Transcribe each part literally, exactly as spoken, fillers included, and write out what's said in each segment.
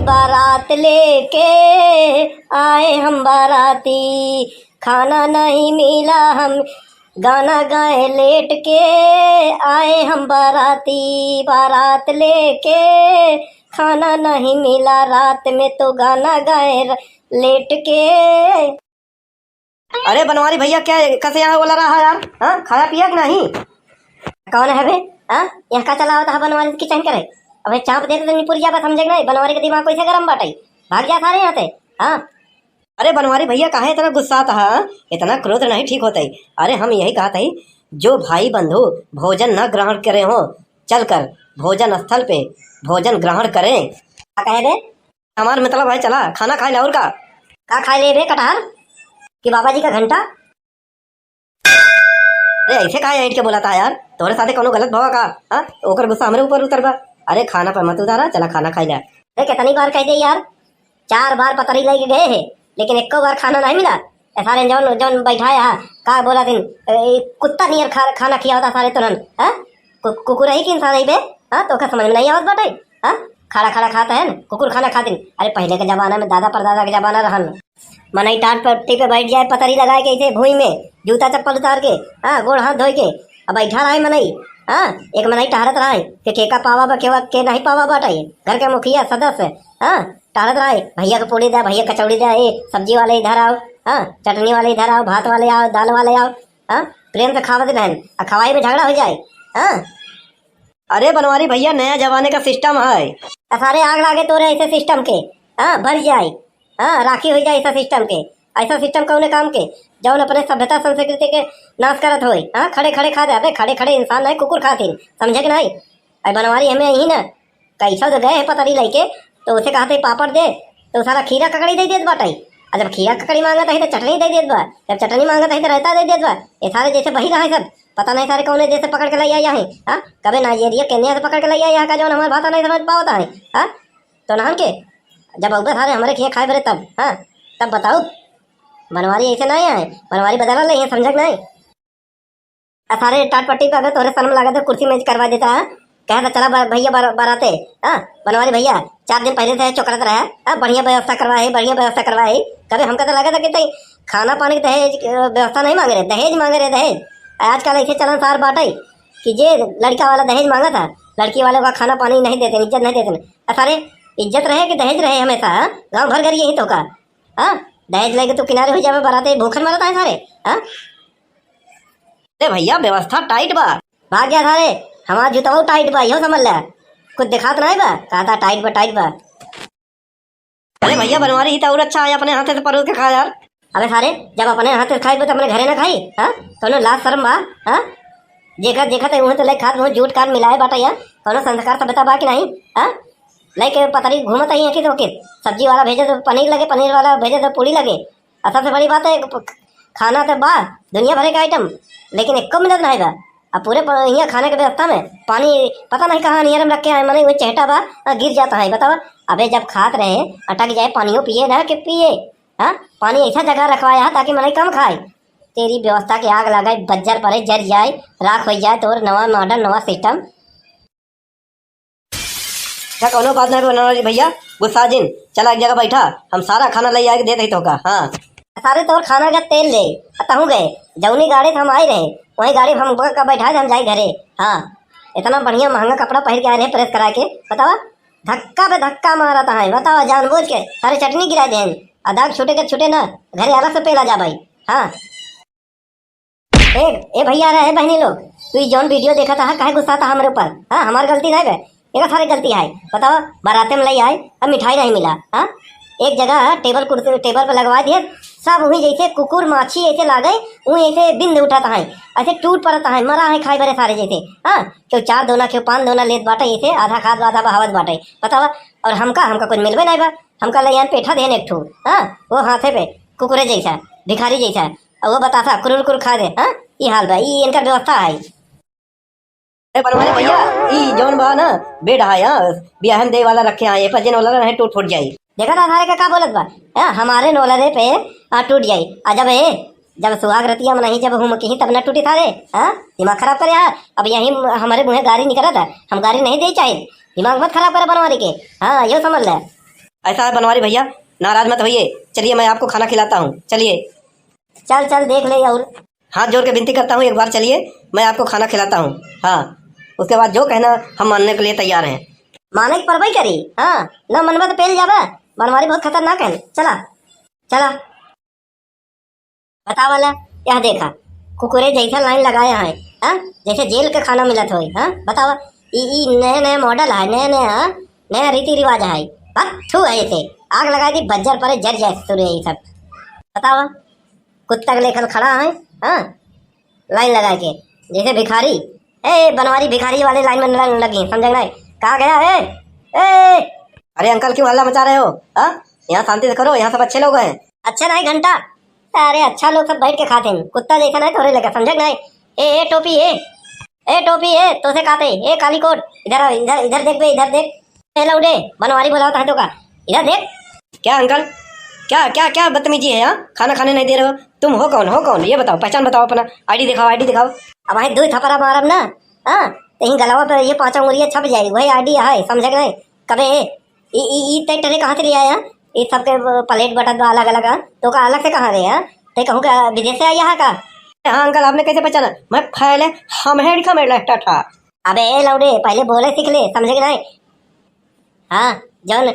बारात लेके आए हम बाराती, खाना नहीं मिला हम, गाना गाए लेट के आए हम बाराती, बारात लेके खाना नहीं मिला, रात में तो गाना गाए र-, लेट के। अरे बनवारी भैया, क्या कसे यहाँ बोला रहा यार? हाँ, खाया पिया कि नहीं? कौन है बे? हाँ, यहाँ का चला होता है बनवारी की चैन करे? अबे चाप देते तो निपुर जाबा, समझे कि नहीं? बनवारी के दिमाग कैसे गरम बाटे? भाग जा सारे यहाँ से। हाँ। अरे बनवारी भैया, काहे इतना गुस्सात है? इतना क्रोध नहीं ठीक होता है। अरे हम यही कहत है, जो भाई बंधु भोजन न ग्रहण करे हो, चलकर भोजन स्थल पे भोजन ग्रहण करें। का कहे बे? हमार मतलब है, चला खाना खाए ले, और का? का खाए ले बे, कटहर कि बाबा जी का घंटा? अरे ऐसे काहे ऐंठ के बोला था यार, तोहरे साथे कौनो गलत भवा का? हाँ, ओकर गुस्सा हमरे ऊपर उतर बा। अरे खाना पर मत उतारा, चला खाना खाए ले। अरे कितनी बार कह दे यार, चार बार पतरी लेके गए हैं, लेकिन एको बार खाना नहीं मिला। ए सारे जौन, जौन बैठा है, का बोला दिन, ए, कुत्ता नियर खा, खाना खिया होता सारे तुनन, हाँ? कु-, कुकुर है कि इंसान है बे? हाँ, तो का समझ में नहीं आवत बाटे? हाँ, खड़ा खड़ा खात है न, कुकुर खाना खातिन। अरे पहले के जमाना में, दादा परदादा के जमाना रहल, मनई टाट पट्टी पे बैठ जाए, पतरी लगाए के ऐसे भुई में, जूता चप्पल उतार के, हाँ, गोड़ हाथ धोए के, अब बैठा रहे मनई। हाँ, एक मनई टहरत रहे, के, के का पावा बा, के, के नहीं पावा बाटे, घर के मुखिया सदस्य, हाँ, टहरत रहे, भैया के पूड़ी दे, भैया कचौड़ी दे, ए सब्जी वाले इधर आओ, हाँ, चटनी वाले इधर आओ, भात वाले आओ, दाल वाले आओ, हाँ, प्रेम से खावत रहन, आ खवाई में झगड़ा हो जाए, हाँ। अरे बनवारी भैया, नया जमाने का सिस्टम है। आ सारे आग लागे तोरे ऐसे सिस्टम के, हाँ, भर जाए, हाँ, राखी हो जाए ऐसा सिस्टम के। ऐसा सिस्टम कौने काम के, जौन अपने सभ्यता संस्कृति के नाश करत होए, हाँ, खड़े खड़े खा दे। अबे खड़े खड़े इंसान नहीं, कुकुर खातिन, समझे कि नहीं? अरे बनवारी हमें यही ना, कैसा तो गए है पतरी लेके, तो उसे कहते पापड़ दे, तो सारा खीरा ककड़ी दे देत बाटे। आ जब खीरा ककड़ी मांगत है तो चटनी दे देत बा, जब चटनी मांगत है तो रायता दे देत बा। ये सारे जैसे बही रहे सब, पता नहीं सारे कौने देश से पकड़ के ले आया है, हाँ? कबे नाइजीरिया, केनिया से पकड़ के ले आया है का, जौन हमार भाषा नहीं समझ पावत है, हाँ? तो नहन के जब अउबे सारे हमरे खिया खाए बरे तब, हाँ? तब बताओ, बनवारी ऐसे नहीं है, बनवारी बदला नहीं है, समझक नहीं। आ सारे टाट पट्टी पे अगर तोहरे शर्म लागत है, कुर्सी मेज करवा देता है। कहे तो चला ब-, भैया बर-, बराते, हाँ, बनवारी भैया, चार दिन पहले से चोकरत रहे, हाँ, बढ़िया व्यवस्था करवा है, बढ़िया व्यवस्था करवा है। कभी हमका तो लगा था कि तई खाना पानी के दहेज, अ, व्यवस्था नहीं मांगे रहे, दहेज मांगे रहे, दहेज। आजकल ऐसे चलन सार बाटे कि जे लड़का वाला दहेज मांगा था, लड़की वाले का खाना पानी नहीं देते, इज्जत नहीं देते। आ सारे इज्जत रहे कि दहेज रहे हमेशा, हाँ? गाँव भर गरी यही तो का, हाँ? दहेज लेके तू किनारे हो जावे, बराते भूखन मरत है सारे, हाँ? अरे भैया, व्यवस्था टाइट बा। भाग गया सारे, हमार जुतवा टाइट बा, इहो समझ ले। कुछ दिखात नहीं बा, कहता टाइट बा, टाइट बा। अरे भैया, बनवारी ही तो और अच्छा है, अपने हाथे से परोस के खा यार। अबे सारे, जब अपने हाथे से खाई तो अपने घरे ना खाई, हाँ? कौनो लाज शर्म बा, हाँ? जेकर देखत है, उहे तो लेके खात, मुँह जूठ कान मिलाए बाटा यार। कौनो संस्कार सभ्यता बा कि नहीं, हाँ? लेके पतरी घूमत ही है कि तो के सब्जी वाला भेजे तो पनीर लगे, पनीर वाला भेजे तो पूड़ी लगे। और सबसे बड़ी बात है, खाना तो बा, दुनिया भरे का आइटम, लेकिन एको मिलत नहीं बा। अब पूरे प-, यहाँ खाने के व्यवस्था में पानी पता नहीं कहाँ नियर में रखे हैं, माने वो चेहटा बा, आ, गिर जाता है। बताओ, अबे जब खात रहे, अटक जाए, पानियो पिए ना कि पिए, हाँ? पानी ऐसा जगह रखवाया है ताकि मनई कम खाए। तेरी व्यवस्था के आग लगाए, बज्जर पड़े, जर जाए, राख हो जाए, तो और नवा मॉडर्न, नवा सिस्टम। अच्छा, कौनो बात नहीं बनवारी भैया, गुस्सा जिन, चला एक जगह बैठा, हम सारा खाना ले आके देते ही तोका। हाँ। सारे तोर खाना का तेल ले, आ तहूँ गए, जौनी गाड़ी से हम आए रहे, वही गाड़ी में हम का बैठा दे, हम जाए घरे। हाँ, इतना बढ़िया महंगा कपड़ा पहन के आए रहे, प्रेस करा के, बतावा, धक्का पे धक्का मारत है, बतावा, जानबूझ के सारे चटनी गिरा दे, आ दाग छूटे के छूटे ना, घरे अलग से पेला जा भाई। हाँ। ए, ए भैया, अरे, ए बहनी लोग, तू ई जौन वीडियो देखत है, काहे गुस्सात है हमरे ऊपर? हाँ, हमार गलती नहीं बे, एकर सारे गलती है। बताओ, बाराते में ले आए, अब मिठाई नहीं मिला, हाँ? एक जगह टेबल कुर्सी, टेबल पे लगवा दिए, सब वही जैसे कुकुर माछी ऐसे लागे, वही ऐसे बिंद उठत है, ऐसे टूट पड़त है, मरा है खाए बरे सारे जैसे, हाँ? क्यों चार दोना, क्यों पाँच दोना लेत बाटे, ऐसे आधा खात बा, आधा बहावत बाटे, बतावा। और हमका, हमका कुछ मिलबे नहीं बा, हमका ले आन पेठा देन एक ठो, हाँ? वो हाथे पे कुकुरे जैसा, भिखारी जैसा, और वो बतासा कुरुर कुर खा दे, हाँ? ई हाल बा, ई इनकर व्यवस्था है। ए बनवारी भैया, ई जौन बा ना, बेड है, हाँ, बियाहन दे वाला रखे हैं, ए पर जिन वाला रहे टूट फूट जाई। देखा था सारे का, का बोलत बा, हाँ, हमारे नोलरे पे, हाँ, टूट जाई। आ जब ए, जब सुहाग रतिया में नहीं, जब हम कहीं तब न टूटी सारे, हाँ, दिमाग खराब करे यार। अब यही हमारे मुँहे गारी निकलत है, हम गारी नहीं दे चाहे, दिमाग मत खराब करे बनवारी के, हाँ, यो समझ ले। ऐसा है बनवारी भैया, नाराज मत होइए, चलिए मैं आपको खाना खिलाता हूँ, चलिए। चल, चल, देख ले और। हाथ जोड़ के विनती करता हूँ, एक बार चलिए, मैं आपको खाना खिलाता हूँ। हाँ, उसके बाद जो कहना, हम मानने के लिए तैयार हैं। माने के परबई करी, हाँ, न मनबा तो पेल जाबा। बनवारी बहुत खतरनाक है, चला, चला। बतावा ला, यह देखा, कुकुरे जैसा लाइन लगाया है, हाँ? जैसे जेल के खाना मिलत होई, हाँ? बतावा, ई, ई नया, नया मॉडल है, नया, नया, हाँ? नया रीति रिवाज है, हाँ? थू है इसे, आग लगा दी, बज्जर परे, जर जाए ससुर यही सब। बतावा, कुत्ता के लेखन खड़ा है, हाँ? लाइन लगा के, जैसे भिखारी, ए, बनवारी भिखारी वाले लाइन में न लगी, समझे नहीं? कहाँ गया, ए? ए! अरे अंकल, क्यों हल्ला मचा रहे हो, हाँ? यहाँ शांति से करो, यहाँ सब अच्छे लोग हैं। अच्छा नहीं घंटा, अरे अच्छा लोग सब बैठ के खाते हैं, कुत्ता जैसा नहीं तोरे लगा, समझे नहीं? ए, ए टोपी, ए, ए टोपी, ए तोसे खाते, ए काली कोट, इधर आ, इधर, इधर देख बे, इधर देख। ए लौड़े, बनवारी बोलावत है तो का, इधर देख। क्या अंकल, क्या, क्या, क्या बदतमीजी है यहाँ? खाना खाने नहीं दे रहे हो? तुम हो कौन, हो कौन? ये बताओ, पहचान बताओ अपना, आईडी दिखाओ, आईडी दिखाओ। अब भाई दो थपरा मारब ना, हाँ, तो यहीं गलवा पे ये पाँचों उंगलियां छप जाई, वही आईडी है, समझे कि नहीं? कबे ई, ई, ई तै टरे कहाँ से ले आया? ई सबके प्लेट बटत बा अलग अलग, हाँ? तो का अलग से कहाँ रहे, हाँ? तै कहूँ का विदेश से आया है का? हाँ अंकल, आपने कैसे पहचाना? मैं फैले हम हेड का मेला था। अबे ए लौड़े, पहले बोले सीख ले, समझे कि नहीं? हाँ, जौन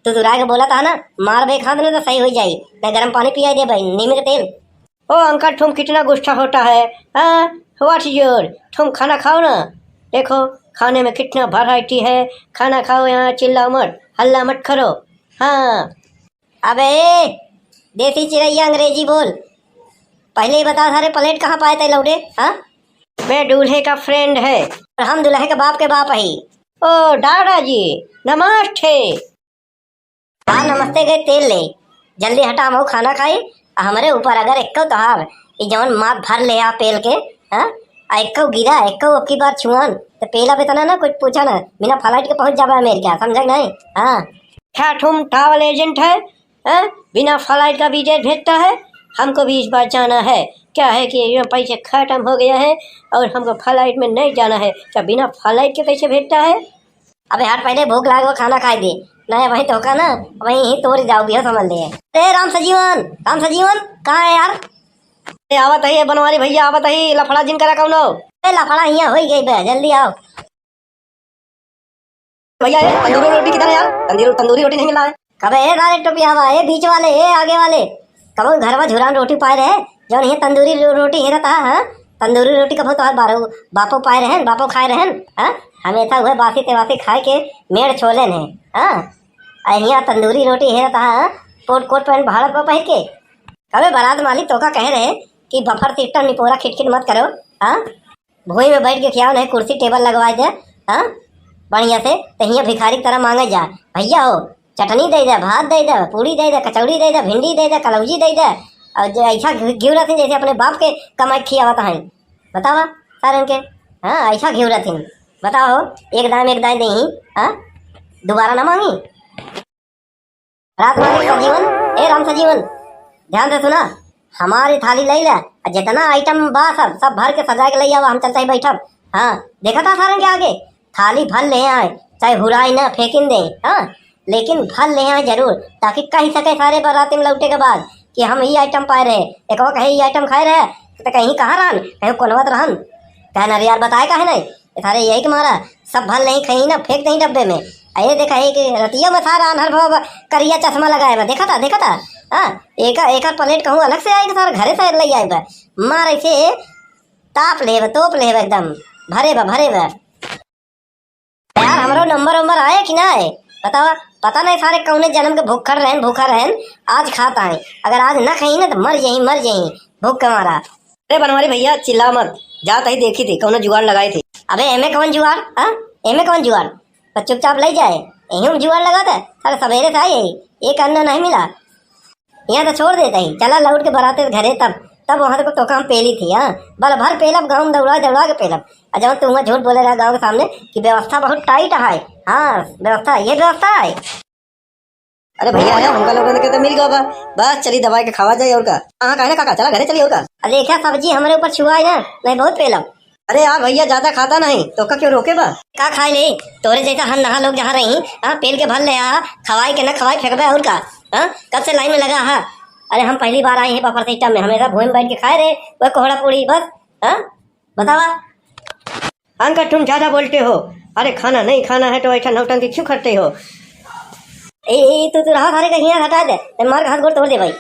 तू तुराए के बोला था ना, मार बे खाद ना तो सही हो जाई, मैं गरम पानी पिया दे भाई, नीम के तेल। ओ अंकल, तुम कितना गुस्सा होता है, हाँ? What is your, तुम खाना खाओ ना। देखो, खाने में कितना वैरायटी है, खाना खाओ यहाँ, चिल्लाओ मत, हल्ला मत करो। हाँ। अबे, देसी चिरैया, अंग्रेजी बोल। पहले ही बता सारे, प्लेट कहाँ पाए थे लौड़े, हाँ? मैं दूल्हे का फ्रेंड है। और हम दूल्हे के बाप के बाप ही। ओ दादाजी, नमस्ते। हाँ, नमस्ते गए तेल ले। जल्दी हटा, हम खाना खाई। आ हमरे ऊपर अगर एक्को तोहार ई जवन माथ भर ले आ पेल के, हाँ? आ एक्को गिरा, एक्को अबकी बार छुअन, तो पेला बेतना ना, कुछ पूछा ना, बिना फ्लाइट के पहुंच जाबे अमेरिका, समझे कि नहीं? हाँ। क्या तुम ट्रैवल एजेंट है, हैं? बिना फ्लाइट का विदेश भेजता है? हमको भी इस बार जाना है। क्या है कि ये पैसे खत्म हो गया है और हमको फ्लाइट में नहीं जाना है। क्या बिना फ्लाइट के कैसे भेजता है? अबे हट, पहले भूख लागो, खाना खाए दे। नहीं वही तो होगा ना, वहीं ही तोड़ जाओ भी हो, समझ ले। ए राम सजीवन, राम सजीवन, कहाँ है यार? ए आवत है ये बनवारी भैया, आवत है, लफड़ा जिन करा कौनो। ए लफड़ा हियाँ होई गई बे, जल्दी आओ। भैया, ये तंदूरी रोटी किधर है यार? तंदूरी, तंदूरी रोटी नहीं मिल रहा है। कबे ए सारे टोपिया बा, ए बीच वाले, ए आगे वाले, कबो घर में झुरान रोटी पाए रहे, जौन ये तंदूरी रो-, रोटी हेरत हा, हाँ? तंदूरी रोटी कबो तोहर बारो, बापो पाए रहन, बापो खाए रहन, हाँ? हमेशा वह बासी तेवासी खाए के मेड़ छोले ने, हाँ? आ हियाँ तंदूरी रोटी हेरत हा, हाँ? कोट, कोट पैंट भाड़त पर पहिर के। कबे बारात मालिक तोका कहे रहे कि बफर सिस्टम निपोरा खिटखिट मत करो, हाँ? भुई में बैठ के खियाओ, नहीं कुर्सी टेबल लगवाए दे, हाँ, बढ़िया से, तो हियाँ भिखारी की तरह मांगे जा, भैया हो, चटनी दे दे, भात दे दे, पूड़ी दे दे, कचौड़ी दे दे, भिंडी दे दे, कलौजी दे दे, और जो ऐसा घि-, घिउरत हैं जैसे अपने बाप के कमाई खियावत हैं। बतावा सारन के, हाँ, ऐसा घिउरत हैं। बताओ, एक दाम एक दाई देही, हाँ, दोबारा ना मांगी। रात मालिक सजीवन, ए राम सजीवन, ध्यान से सुना, हमारी थाली ले ले, आ जितना आइटम बा सब, सब भर के सजा के ले आवा, हम चलते ही बैठब। हाँ, देखा था सारन के आगे, थाली भर ले आए, चाहे हुराई ना फेंकिन दे, हाँ, लेकिन भर ले आए जरूर, ताकि कह सके सारे बाराती में लौटे के बाद कि हम ई आइटम पाए रहे, एक वो कहे ई आइटम खाए रहे, तो कहीं कहाँ रहन, कहीं कोनवत रहन, कहना रे यार बताए काहे नहीं? ए सारे यही के मारा, सब भल नहीं खाई ना, फेंक दही डब्बे में। आ ये देखा है कि रतिया में सारा अनहर भवा करिया चश्मा लगाए बा, देखा था, देखा था? हाँ, एका, एकर प्लेट कहूँ अलग से आए, सारा घरे से ले आए बा। मार ऐसे ताप लेबे, तोप लेबे एकदम, भरे बा, भरे बा। यार, हमरो नंबर वंबर आए कि ना आए? बतावा, पता नहीं सारे कौने जन्म के भूखर रहन, भूखा रहन, आज खाता है। अगर आज ना खाई ना तो मर जाई, मर जाई भूख के मारा। अरे बनवारी भैया, चिल्ला मत, जात ही देखी थी, कौनो जुगाड़ लगाई थी। अबे एमे कौन जुगाड़, हाँ? एमे कौन जुगाड़? बस चुपचाप ले जाए, यही हम जुगाड़ लगा था, सारे सवेरे से आई है, एक अंडा नहीं मिला। यहाँ तो छोड़ देता ही, चला लौट के बराते घरे तब, तब वहाँ को तोका हम पेली थी, हाँ? बल भर पेलब, गाँव में दौड़ा दौड़ा के पेलब। और जब तू वहाँ झूठ बोले रहा गाँव के सामने कि व्यवस्था बहुत टाइट है, हाँ, व्यवस्था, ये व्यवस्था है। अरे भैया, है, हमका लोगन के तो मिल गवा बा। बस चली दबाए के खावा जाए और का। हाँ, काहे ना काका, चला घरे चली और का। अरे देखा सब्जी हमरे ऊपर छुआ है ना, नहीं बहुत पेलब। अरे यार भैया, ज्यादा खाता नहीं, तोका क्यों रोके बा? का खाए ले? तोरे जैसा हम नहा लोग जहाँ रही, हाँ, पेल के भर ले आ, खवाए के ना खवाए फेंकबे और का? हाँ, कब से लाइन में लगा हा? अरे हम पहली बार आए हैं बफर सिस्टम में, हमेशा भुइँ में बैठ के खाए रहे, वह कोहड़ा पूड़ी बस। हाँ, बतावा। अंकल, तुम ज्यादा बोलते हो। अरे खाना नहीं खाना है तो ऐसा नौटंकी क्यों करते हो? ए, ए, तू, तू रहा सारे का हियाँ हटा दे, ते मार के हाथ गोड़ तोड़ दे भाई।